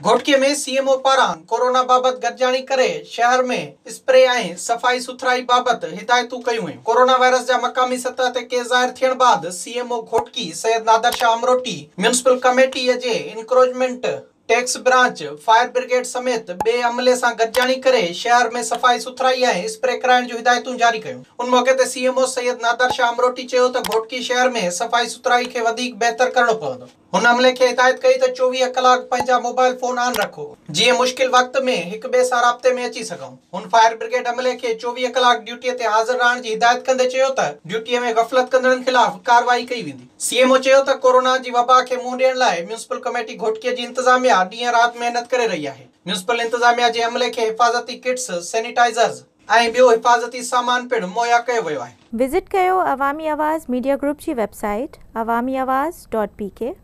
Ghotki ۾ C M O پاران corona بابت گڏجاڻي ڪري شهر ۾ اسپري ۽ صفائي سٿرائي بابت هدايتون ڪيون ويون. ڪورونا وائرس جا مقامي سطح تي ڪيس ظاهر ٿيڻ بعد C M O Ghotki Syed Nadir Shah Amroti municipal committee جي encroachment tax branch, fire brigade سميت ٻئي عملي سان گڏجاڻي ڪري شهر ۾ صفائي سٿرائي ۽ اسپري ڪرائڻ جون هدايتون جاري ڪيون. ان موقعي تي C M O Syed Nadir Shah Amroti چيو ته گهوٽڪي شهر ۾ صفائي سٿرائي کي وڌيڪ بهتر ڪرڻو پوندو. هن عملي کي هدايت ڪئي ته 24 ڪلاڪ پنهنجا موبائل فون آن رکو جيئن مشڪل وقت ۾ هڪ ٻئي سان رابطي ۾ اچي سگهون. هن فائر برگيڊ عملي کي 24 ڪلاڪ ڊيوٽي تي حاضر رهڻ جي هدايت ڪندي چيو ته ڊيوٽي ۾ غفلت ڪندڙن خلاف ڪارروائي ڪئي ويندي. سي ايم او چيو ته ڪورونا جي وبا کي منهن ڏيڻ لاء ميونسپل ڪميٽي گهوٽڪي جي انتظاميا ڏينهن رات محنت ڪري رهي آهي. ميونسپل انتظاميا جي عملي کي حفاظتي ڪٽس، سينيٽائزرز ۽ ٻيو حفاظتي سامان پڻ مهيا ڪيو ويو آهي. وزٽ ڪيو عوامي آواز ميڊيا گروپ جي web site Awami Awaz dot P K.